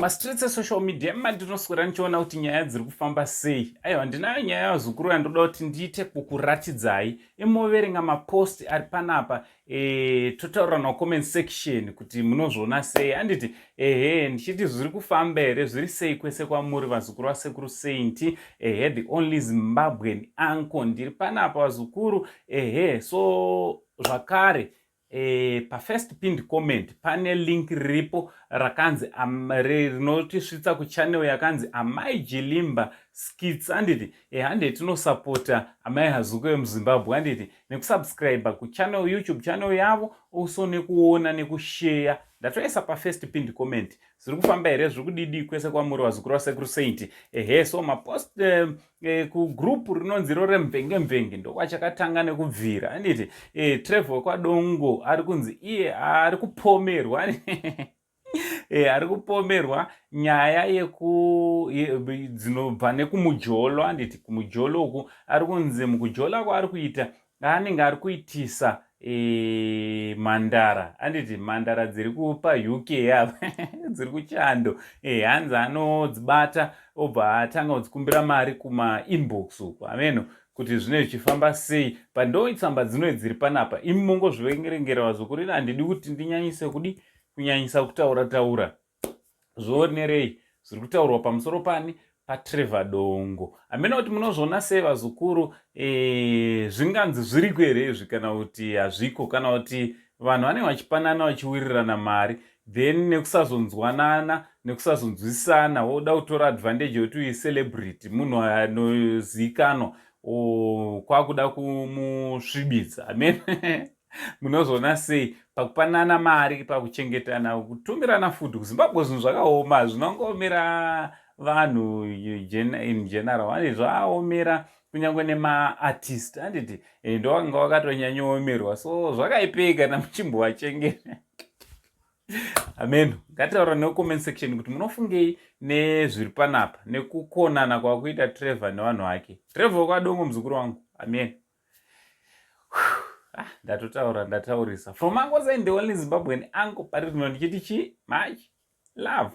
Mastreets esocial media mandinoswera ndichiona kuti nyaya dziri kufamba sei. Aiwa, ndinayo nyaya yavazukuru yandoda kuti ndiite kukuratidzai. Imoverenga mapost ari panapa, totaura nacomment section kuti munozviona sei, handiti? Ehe, ndichiti zviri kufamba here, zviri sei kwese kwamuri, vazukuru vasekuru Saint? Ehe, the only Zimbabwean uncle, ndiri panapa, vazukuru. Ehe, so zvakare pafirst pinned comment pane link riripo rakanzi rinotisvitsa kuchannel yakanzi Amai Jilimba Skits, handiti? Hande tinosapota Amai Hazuko yemuZimbabwe, handiti? Nekusubscribe kuchannel, YouTube channel yavo, also nekuona nekushare. Ndatoisa pafirst pinned comment. Zviri kufamba here, zviri kudidi kwese kwamuri, vazukuru vasekuru Saint? Ehe, so mapost kugroup rinonzi iro remvenge mvenge ndokwachakatanga nekubvira, handiti? Trevor Kwadongo ari kunzi iye ari kupomerwa ari kupomerwa nyaya yeku dzinobva nekumujolo, handiti? Kumujolo uku ari kunzi mukujola kwaari kuita anenge ari kuitisa mandara, handiti? Mandara dziri kupa UK apa, dziri kuchando. Hanzi anodzibata obva atanga kudzikumbira mari kumainbox uku. Ameno kuti zvine zvichifamba sei pando tsamba dzinoi dziri panapa. Imi mongozviverengera, vazukuru. Ina handidi kuti ndinyanyise kudi kunyanyisa kutaura taura. Zvionerei zviri kutaurwa pamusoro pani paTrevor Dongo. Hamena kuti munozviona sei, vazukuru. Zvinganzi zviriko here izvi, kana kuti hazviko, kana kuti vanhu vanenge vachipanana vachiwirirana mari, then nekusazonzwanana, nekusazonzwisisana, woda kutora advantage yekuti uicelebrity, munhu anozivikanwa, kwakuda kumusvibidza? Amen. Munozoona sei pakupanana mari, pakuchengetana, kutumirana food kuZimbabwe? Zvinhu zvakaoma, zvinongoomera vanhu in general ane zvaomera, kunyange nemaartist, handiti? Ndowanga wakatonyanyoomerwa, so zvakaipei kana muchimbovachengeta? Amen. Ngataura necomment section kuti munofungei nezviri panapa, nekukonana kwakuita Trevor nevanhu vake, Trevor Kwadongo, muzukuru wangu. Amen. Ah, ndatotaura, ndataurisa. From Uncle Saint, the only Zimbabwean uncle, pari rino ndichiti chi much love.